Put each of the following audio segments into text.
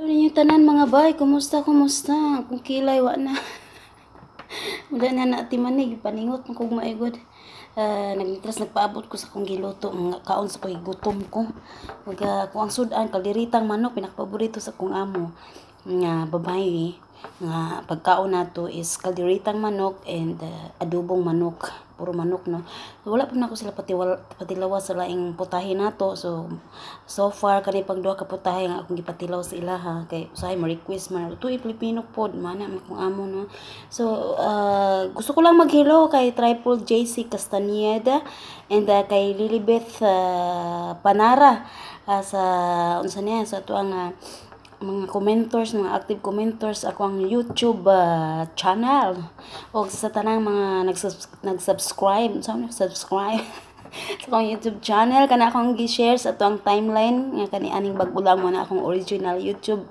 Hello ninyo tanan, mga bay, kumusta, kumusta? Kung kilay wa na. Wala na na ati manig, paningot man kog maigod. Nagmitras nagpaabot ko sa akong giluto mga kaon sa koy gutom ko. Mag kung ang sudan kalderitang manok, pinakapaborito sa akong amo nga babae nga pagkaon nato is kalderitang manok and adobong manok, puro manok, no? Wala pa nako sila patilawa sa laing putahe nato. So so far kani pang duha ka putahe nga akong gipatilaw sa ilaha kay usahay mo request man lutuy Pilipino pod mana man akong amo, no? So gusto ko lang mag-hello kay Triple JC Castañeda and kay Lilibeth Panara, sa unsa niya sa ato ang mga commenters, mga active commenters ako ang YouTube channel o sa tanang mga nag-subscribe, sa subscribe sa akong YouTube channel. Kana akong gi-share sa ato ang timeline nga kani aning bag-o lang mo na akong original YouTube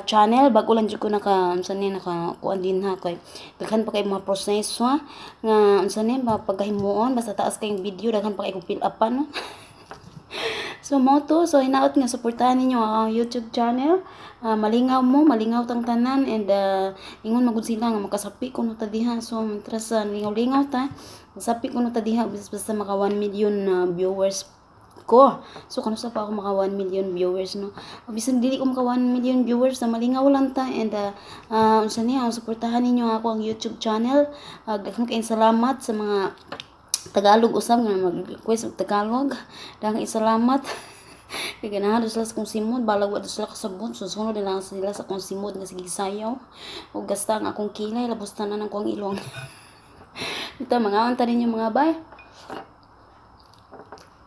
channel. Bag-o lang jud ko naka unsa ni naka kuan din ha, kay daghan pa kay mga proseso ha, nga unsa ni mga pagkahimuon. Basta taas kayong video, daghan pa kay kong fill upan, no? So mo to, so hinaot nga suportahan ninyo ang YouTube channel. Malingaw mo, malingaw tang tanan and ingon magud sila nga makasapi kuno ta diha. So mientras lingaw-lingaw ta, masapi kuno ta diha basta, basta maka 1 million viewers ko. So kano sa pa ako maka 1 million viewers, no? Bisan dili ko maka 1 million viewers na, malingaw lang ta and unsa niya, suportahan ninyo ako ang YouTube channel. Daghang kayong salamat sa mga Tagalog usab nga mag-request og Tagalog. Daghang salamat. Kay ganahan sila sa kong simod, balag wa sila kasabot. So sunod na lang sila sa akong simod nga sige sayaw. Og gasta ang akong kilay, labos tanan ang akong ilong. Ito mga unta ninyo, mga bay.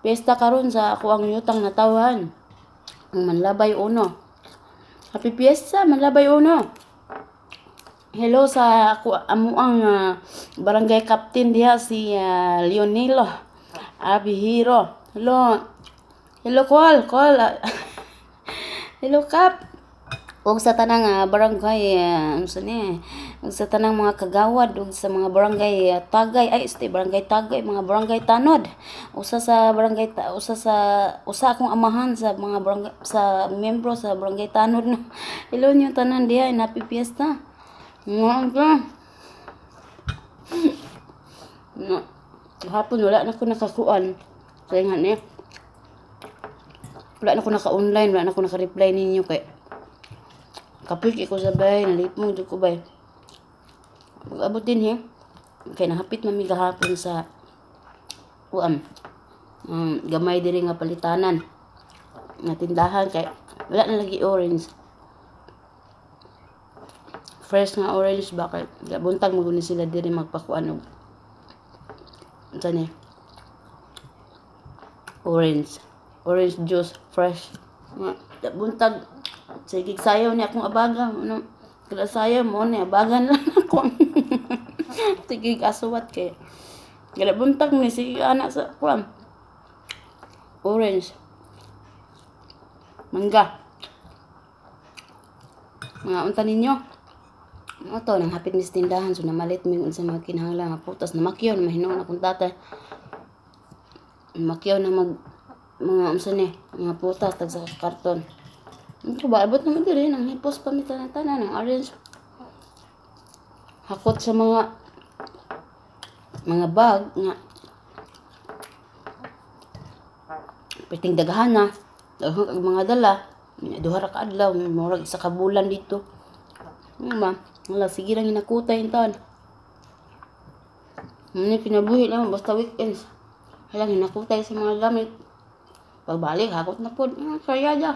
Piyesta karon sa ako ang yutang natawhan. Ang Manlabay Uno. Happy Fiesta, Manlabay Uno. Hello sa ako amo ang barangay captain diha, si Leonilo Abihiro. Hello. Hello, call, call. Hello, Kap. Ug sa tanang barangay unsa ni? Ug sa tanang mga kagawad ug sa mga barangay Tagay, ay este barangay Tagay, mga barangay Tanod. Usa sa barangay ta, usa sa usa akong amahan sa mga barangay, sa miyembro sa barangay Tanod, no. Hello niyo tanan diha and happy fiesta. Nga ka. No. Hapon wala na ko nakakuan. Kaya nga ni. Wala na ko naka-online, wala na ko naka-reply ninyo kay kapoy ko sa bay, nalipong jud ko bay. Pag-abot din he. Kay nahapit man mi gahapon sa kuan. Gamay diri nga palitanan nga tindahan kay wala na lagi orange. Fresh nga orange ba, kay buntag mo ni sila diri magpakuan og unsa ni? Orange. Orange juice fresh. Nga buntag sige sayaw ni akong abaga, ano kada sayaw mo ni abagan lang ako. Sige asuwat kay kada buntag ni sige anak sa kuan. Orange. Mangga. Mga unta ninyo. Ano to, nang hapit mi sa tindahan, so namalit mi unsa mga kinahanglan nga prutas, namakyaw na mahinuon akong tatay. Makyaw na mag mga unsa ni, mga prutas tag sa karton. Ito ba, abot naman diri, nang hipos pa mi tanan-tanan, nang orange. Hakot sa mga bag nga perting daghan na. Daghan kag mga dala. Duha ra ka adlaw, murag isa ka bulan dito. Ano ba? Wala, sige lang hinakutay yung taon. Ano kinabuhi lang, basta weekends. Wala, hinakutay sa mga gamit. Pagbalik, hakot na po. Saya dya.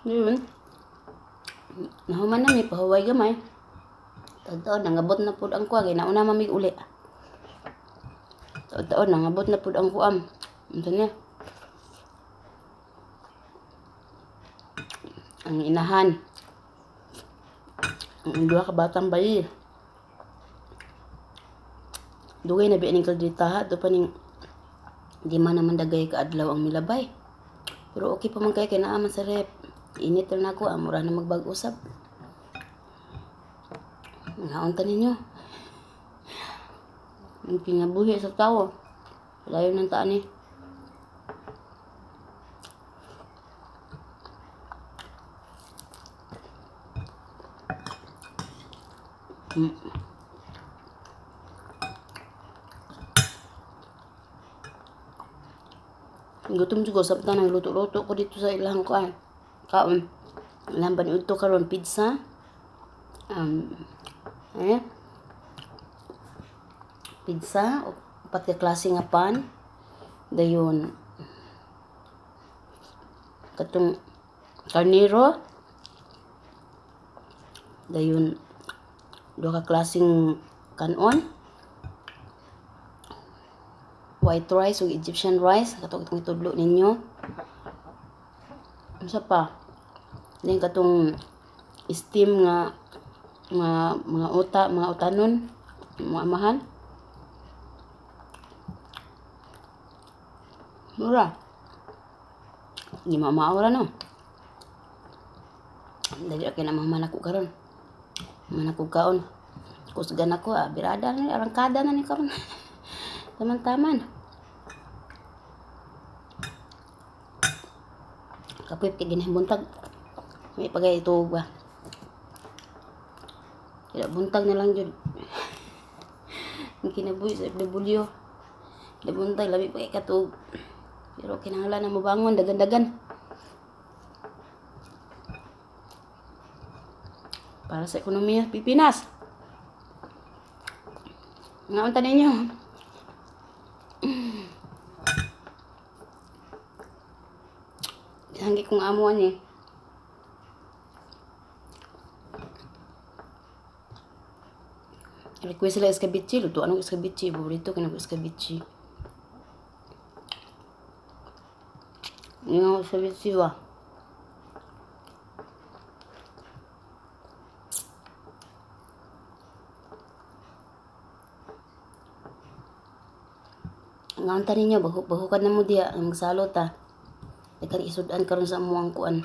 Yun. Nahuman na may pahuway gamay. Taon-taon, nangabot na po ang kuha. Ginauna mamig uli. Taon-taon, nangabot na po ang kuam. Ano niya? Ang inahan. Ang duha ka batang bayi. Dugay na biya ning kaldita, do pa ning di man naman dagay ka adlaw ang milabay. Pero okay pa man kay naa man sa rep. Init na ako, amura na magbag-usap. Ngaon ta ninyo. Ang kinabuhi sa tao. Layo ng taan eh. Gutom jud ko, samtang nagluto-luto ko dito sa ilang kuan. Kaon. Ilang paniudto karon, pizza. Eh, pizza, upat ka klase nga pan. Dayon katong karnero. Dayon duha ka klaseng kanon. White rice ug Egyptian rice katong itong itudlo ninyo. Unsa pa? Then katong steam nga mga uta, mga utanon, mga amahan. Mura. Di mamao ra, no. Dali ra kay na mahuman ako karon. Human ako kaon. Kusgan ako, ah, birada na, arangkada na ni karon. Taman-taman. Kapoy kay ginahibuntag. May pagay ito ba? Kaya buntag na lang jud. Ang kinabuhi sa FW. Buntag labi pa kay katuog. Pero kinahanglan na mobangon dagan-dagan. Para sa ekonomiya Pilipinas. Nga unta ninyo. Hanggi kong amo ani. Request sila escabeche, luto anong escabeche, paborito ko escabeche. Yung escabeche ba? Nga unta ninyo, bahukan na mo diya, magsalot ta. Daghan isud-an karon sa amuang kuan.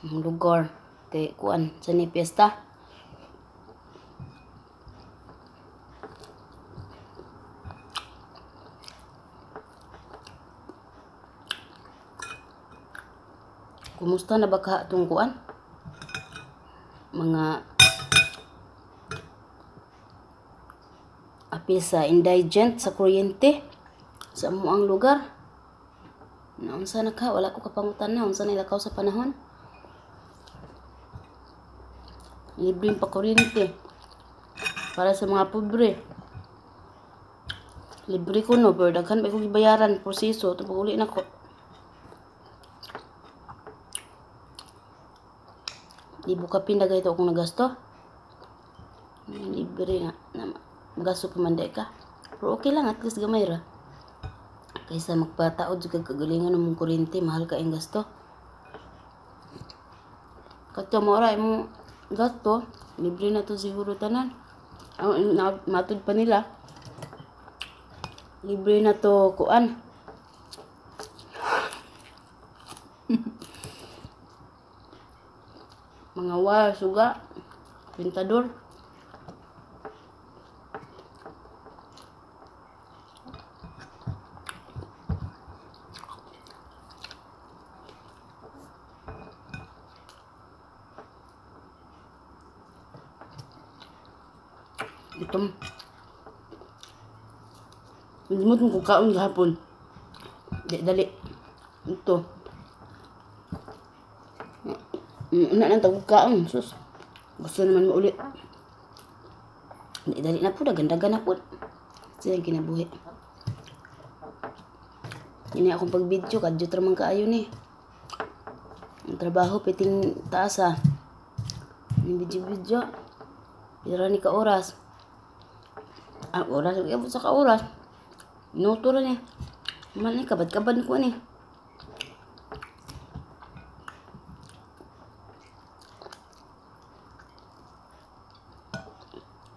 Ang lugar kay kuan sa ni piyesta. Kumusta na ba ka atong kuan? Mga apil sa indigent sa kuryente sa amuang lugar. Naunsa na ka, wala ko kapangutan na unsa na ilakaw sa panahon. Libreng pa kuryente para sa mga pobre. Libre ko no, pero daghan pa ko gibayaran proseso to pag uli nako. Libo ka pinagay ito akong nagasto. Libre nga na gasto pa man di ka. Pero okay lang, at least gamay ra. Kaysa magpataod sa kagalingan ng mong kuryente, mahal ka ang gasto. Kadto mo ra imong gasto, libre na to siguro tanan. Ang matud pa nila. Libre na to kuan. Mga wire, suga, pintador. Gutom. Limot mo kung kaon gahapon. Di, dali. Ito. Una nang tawag kaon. Sus. Gusto naman mo ulit. Di, dali na po. Dagan-dagan na po. Siya ang kinabuhi. Ini akong pag-video. Kadyo man kaayo ni. Ang trabaho, piting taas ah. Yung video-video. Pira ni ka oras. Ang oras, iabot sa ka oras. Minuto ra ni. Man ni kabad-kabad ko ni.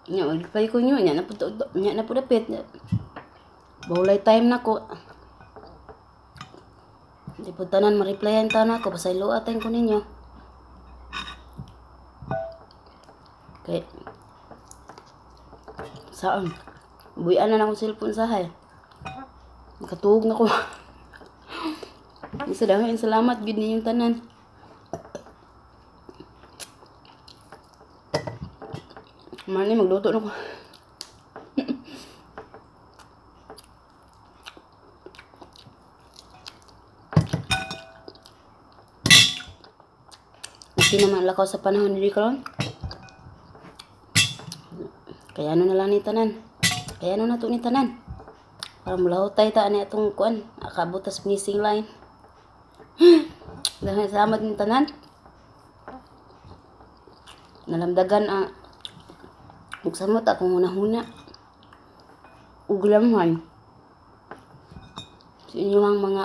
Nya mag-reply ko nyo, nya na po nya na po dapit. Bawlay time na ko. Di po tanan ma-replyan tanan ako, pasaylo atin ko ninyo. Kay saan? Buyan na akong cellphone sa hay. Nakatuog na ko. Isa dahil salamat gid ninyong tanan. Mani magluto na ko. Okay naman lakaw sa panahon diri karon. Kaya ano na lang ni tanan. Kaya ano na to ni tanan. Para mulahutay ta ani atong kuan, akabutas finishing line. Daghang salamat ni tanan. Nalamdagan ang buksan mo ta akong hunahuna. Ug lamhan sa inyong mga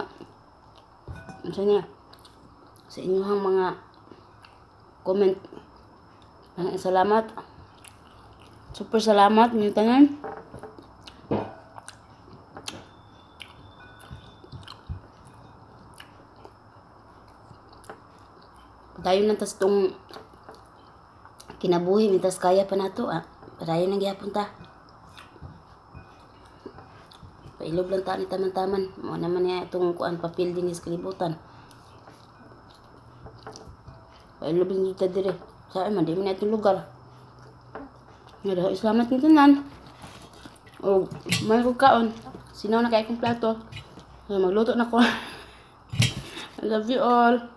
unsa niya, sa inyong mga comment. Maraming salamat. Super salamat ni tanan. Padayon lang tas tong kinabuhi mitas kaya pa nato ah. Padayon lang gihapon ta. Pailob lang ta ni taman-taman. Mao naman niya itong kuan papel din sa kalibutan. Pailob lang ta dire. Sa man di man na itong lugar. Nga daw, salamat ni tanan. O may ko kaon. Sinaw na kay akong plato. So, magluto na ko. I love you all.